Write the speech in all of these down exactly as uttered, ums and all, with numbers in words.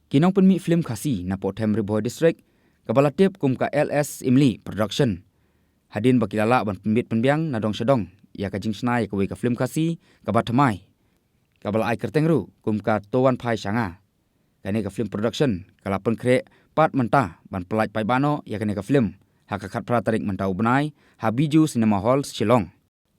Ki nongpynmih film Khasi napoh Them Ri Bhoi District, kaba la tip kum ka L S Imli Production, hadien ba ki la lah ban pynbit pynbiang na dong sha dong ïa ka jingshna ïa kawei ka film Khasi kaba thymmai, kaba la ai kyrteng ruh kum ka To Wan Phai Sha Nga. Kane ka film production ka la pynkhreh pat mynta ban pyllait paidbah noh ïa kane ka film ha ka khatphra tarik mynta u bnai ha Bijou Cinema Hall, Shillong.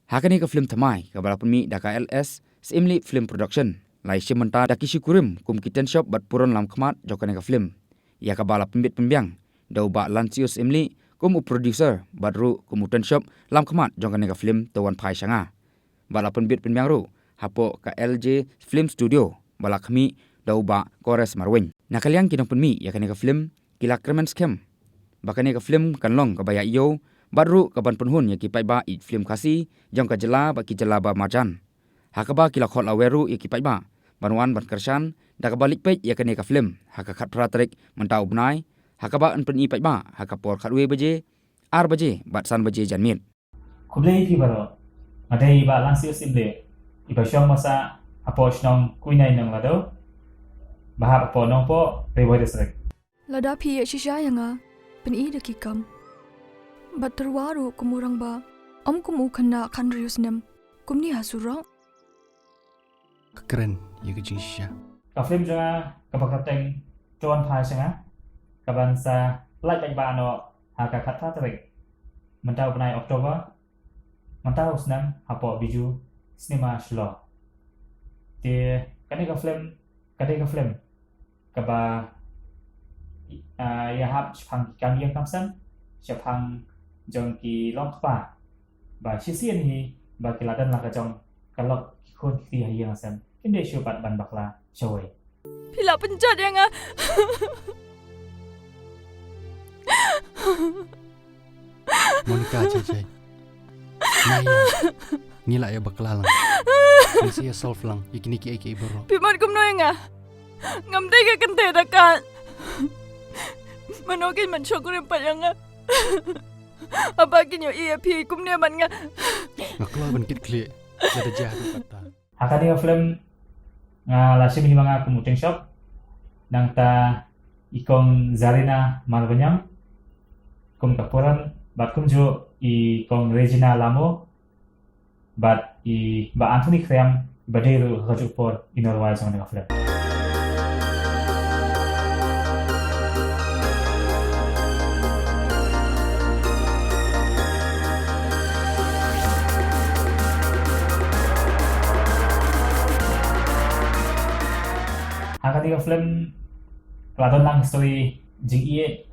Ha kane ka film thymmai kaba la pynmih da ka L S Syiemlieh Film Production, la ïashim bynta da ki shi kurim kum ki Tenshop bad Puron Lamkhmat jong kane ka film, ïa kaba la pynbit pynbiang da u Bah Lansius Syiemlieh kum u producer bad ruh kum u Tenshop Lamkhmat jong kane ka film To Wan Phai Sha Nga. Bad la pynbit pynbiang ruh hapoh ka L J Film Studio ba la khmih da u Bah Kores Marwein. Na ka liang ki nongpynmih ïa kane ka film ki la kyrmen skhem ba kane ka film kan long kaba ïa ïoh bad ruh kaban pynhun ïa ki paidbah ïeit film Khasi jong ka jylla bad ki jylla ba marjan. Ha kaba ki la khot lawer ruh ïa ki paidbah ban wan ban kyrshan da kaba leit peit ïa kane ka film ha ka khatphra tarik mynta u bnai, ha kaba yn pyni paidbah ha ka por khatwei baje, ar baje bad san baje janmiet. Khublei ïa phi baroh. Nga dei i Bah Lansius Syiemlieh, iba shong basa hapoh shnong Khuinai Nonglado, ba hap hapoh Nongpoh, Ri Bhoi District. Lada phi ïeh shisha ïa nga, pyni da ki kam. Bad tyrwa ruh kum u rangbah, ym kum u khynnah khathynriew snem. Kumne ha surok. Ka kren ïa ka jingshisha. Ka film jong nga kaba kyrteng To Wan Phai Sha Nga, kaban sa pyllait paidbah noh ha ka khatphra tarik mynta u bnai October mynta u snem hapoh Bijou Cinema Shillong. Te kane ka film ka dei ka film kaba, ah, ïahap shaphang ki kam ïing kam sem, shaphang jong ki long kpa ba shisien hi ba ki la don la ka jong ka lok ki khun ki kti ha ïing ha sem, kim dei shuh pat ban bakla shawei. Phi la pynjot ïa nga. Monica, Chai Chai. Nai ïa. Ngi la ïa bakla lang. Ngi sa ïa solve lang ïa kine kiei kiei baroh. Phi mat kumno ïa nga? Ngam dei ka kynthei da kat. Mano kin mat shongkurim pat ïa nga? Haba kin ïohi ïa phi kumne mat nga. Nga kloi ban kit khlieh. Lada jia haduh katta. Ha kane ka film nga la shim hi ma nga kum u Tenshop, nangta i Kong Zarina Marbaniang kum ka Puron, bad kumjuh i Kong Regina Lamo bad i Bah Anthony Khriam, ba dei ruh ha kajuh por i nongrwai jong kane ka film. Ha kane ka film ka la don lang ka story jingïeit.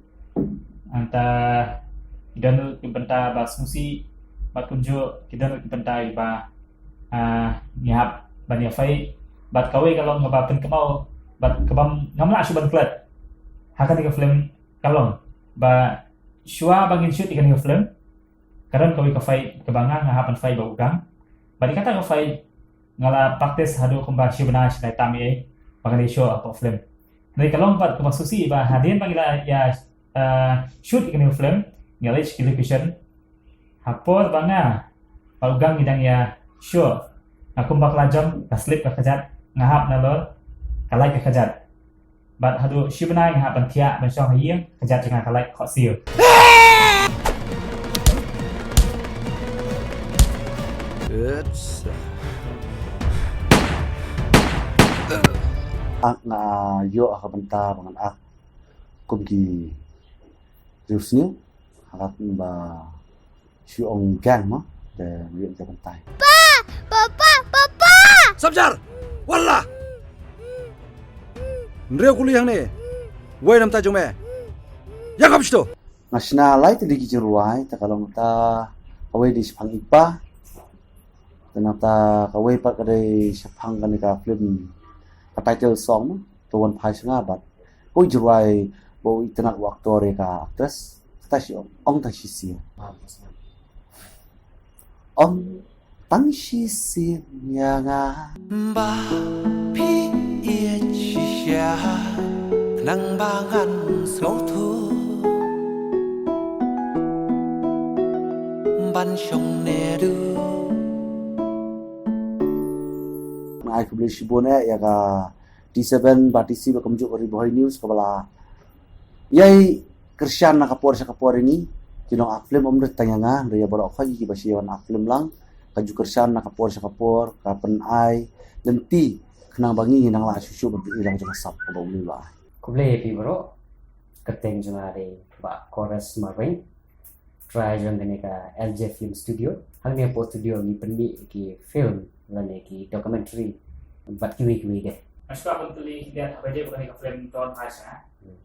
Nangta ki don ruh ki bynta ba sngewsih bad kumjuh ki don ruh ki bynta kiba, ah, ngi hap ban ïa fight. Bad kawei ka long kaba pynkynmaw bad kaba ngam lah shuh ban klet ha kane ka film ka long ba shuwa ba ngin shoot ïa kane ka film, ka don kawei ka fight kaba nga nga hap ban fight bad u Gang. Bad ïa kata ka fight nga la practice haduh kumba shi bnai shi bnai tam ïa, ba kan ïa shoh hapoh film. Hynrei ka long pat kaba sngewsih ba hadien ba ngi la ïa, eh, shoot ïa kane ka film, ngi la leit sha ki location. Ha por ba nga bad u Gang ngi dang ïa shoh, nga kumba ka la jong, ka slip ka kjat, nga hap nalor ka light ka kjat. Bad haduh shi bnai nga hap ban thiah ban shong ha ïing, ka kjat jong nga ka light khohsiew. Oops. Ah, nga ïoh ha ka bynta ba ngan act kum ki riewsniew, ha ka ba shu ong Gang mo, te ïoh ka bynta. Pa! Papa! Papa! Samjar! Wallah! Nriew kuli hangne. Wei namta jong me. Ïa kap shito. Nga shna lai tylli ki jingrwai, te ka long ta kawei dei shaphang i pa. Te nangta kawei pat ka dei shaphang kane ka film, ka title song mo, To Wan Phai Sha Nga bad ko i jingrwai, ba u itynnad u actor ïa ka actress, kata shi ong, ong tang shisien. Ong tang shisien ïa nga. Ba phi ïeit shisha, nang ba ngan sngewthuh ban shong ne du. Nga ai khublei shibun eh ïa ka T seven bad T C bad kumjuh ka Ri Bhoi News kaba la ïai kyrshan na ka por sha ka por ïa ngi. Ki nong act film ym dei tang ïa nga, hynrei ïa baroh khoit kiba shu ïa wan act film lang, ka ju kyrshan na ka por sha ka por, ka pynai lynti khnang ba ngi ngi nang lah shuh shuh ban pynlong jong ka sap kaba u mih ba ai. Khublei ïa phi baroh. Kyrteng jong nga dei Bah Kores Marbeng. Trai jong kane ka L J Film Studio. Hangne hapoh studio ngi pynmih ki film lane ki documentary bad kiwei kiwei de. Nga shu kwah ban kylli khyndiat haba ïadei bad kane ka film Don Phaisa. Hmm.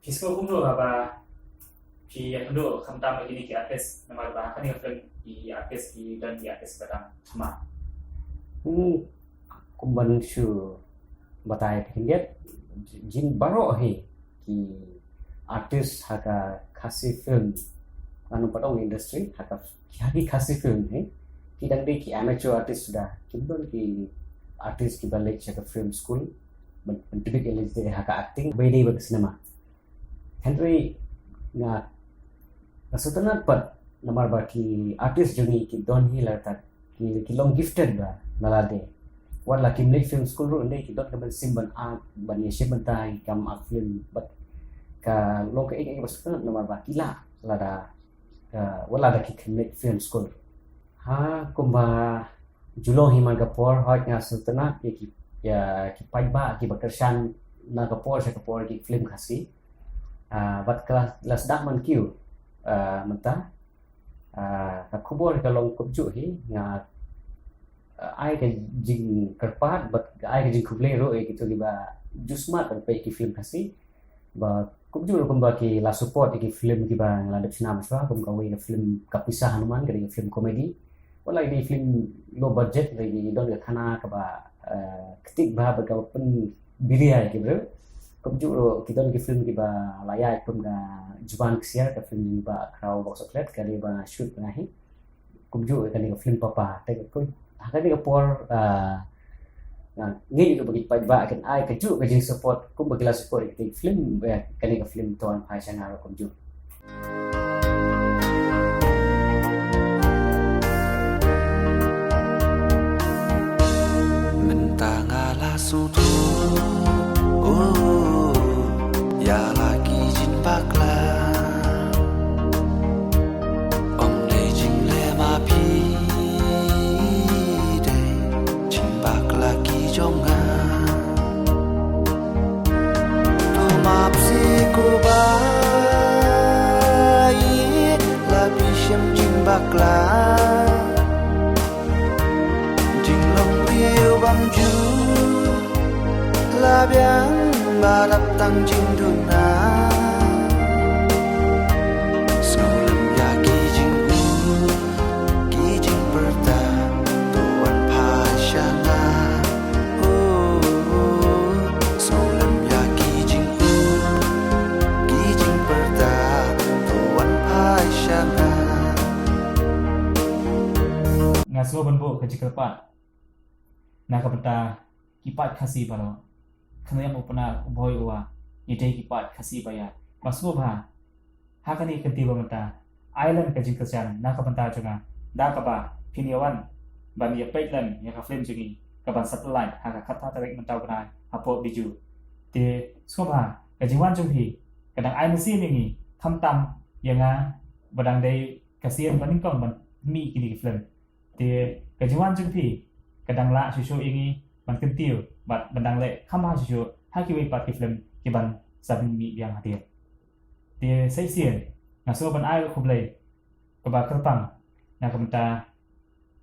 Phi sngew kumno haba phi ïakynduh khamtam bad kine ki artist, namar ba ha kane ka film ki artist ki don ki artist ba dang thymmai. Hmm, kumban shu batai phi khyndiat, jin baroh hi ki artist ha ka Khasi film, ngan ym pat ong industry, ha ka, ha ki Khasi film hi ki dang dei ki amateur artist suda, kim don ki artist kiba leit sha ka film school ban, ban tbit ïa lade ha ka acting, ba dei ba ka cinema. Hynrei nga, nga sngewtynnat pat namar ba ki artist jong ngi ki don hi lada ki, ki long gifted ba na lade. Wat la kim leit film school ruh, hynrei ki don ka mynsiem ban act, ban ïashim bynta ïa ki kam act film, bad ka long kaei kaei ba sngewtynnat namar ba ki lah lada, ka, wat lada ki khlem leit film school. Ha kumba ju long hi man ka por, hooid nga sngewtynnat ïa ki, ïa ki paidbah kiba kyrshan na ka por sha ka por ïa ki film Khasi. Ah, bad ka la, la sdang ban kiew, ah, mynta. Ah, ka khubor ka long kumjuh hi, nga, ah, ai ka jingkyrpad bad ai ka jingkhublei ruh ïa kito kiba ju smat ban peit ki film Khasi. Ba kumjuh ruh kumba ki la support ïa ki film kiba nga la dep shna mynshuwa, kum kawei ka film Ka Pisa Hanuman, ka dei ka film comedy. Wat la ka dei film low budget, hynrei ka don ka khana kaba, eh, ktik bha bad kaba pynbiria ïa ki briew. Kumjuh ruh ki don ki film kiba la ïaid kum ka Juban Ksiar, ka film ba khraw box office, ka dei ba shoot nga hi. Kumjuh kane ka film Papa. Te ka, ha kane ka por, ah, nga ngeit ruh ba ki paidbah kin ai kajuh ka jingsupport kumba ki la support ïa kane ka film, eh, kane ka film Don Phaisa nga ruh kumjuh. Mynta nga la sngewthuh, oh, ïa la ki jingbakla. Ym dei jingleh ma phi, dei jingbakla ki jong nga. To map seh ko Bah, la phi shem jingbakla. Jinglong briew bymjukut la biang ba dap tang jingduna. Sngewlem ïa ki jingkut, ki jingpyrta, to wan phai sha nga. Oh, oh, oh. Sngewlem ïa ki jingkut, ki jingpyrta, to wan phai sha nga. Nga sngew ban buh ka jingkyrpad na ka bynta ki paid Khasi baroh. Kane u Pnar u Bhoi u ong, ngi dei ki paid Khasi ba ïaid. Ba sngewbha ha kane ka kynti ba mynta, ai lem ka jingkyrshan na ka bynta jong nga, da kaba phin ïa wan ban ïa peit lem ïa ka film jong ngi kaban satellite ha ka khatar tarik mynta u bnai hapoh Bijou. Te sngewbha ka jingwan jong phi ka dang ai mynsiem ïa ngi, khamtam ïa nga ba dang dei ka sien ba nyngkong ban mih kine ki film. Te ka jingwan jong phi ka dang lah shuh shuh ïa ngi ban kyntiew bad ban dang leh kham bha shuh shuh ha kiwei pat ki film kiban sa mih biang hadien. Te sa shisien nga sngew ban ai ka khublei kaba kyrpang na ka bynta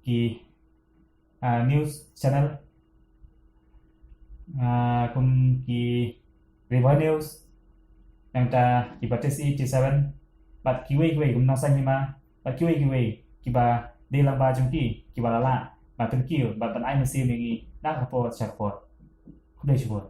ki, ah, news channel, ah, kum ki Ri Bhoi News, nangta kiba T C, T seven, bad kiwei kiwei kum Nongsan Hima, bad kiwei kiwei kiba dei lang ba jong ki kiba la lah ban pynkiew bad ban ai mynsiem ïa ngi na ka por sha ka por. Khublei shibun.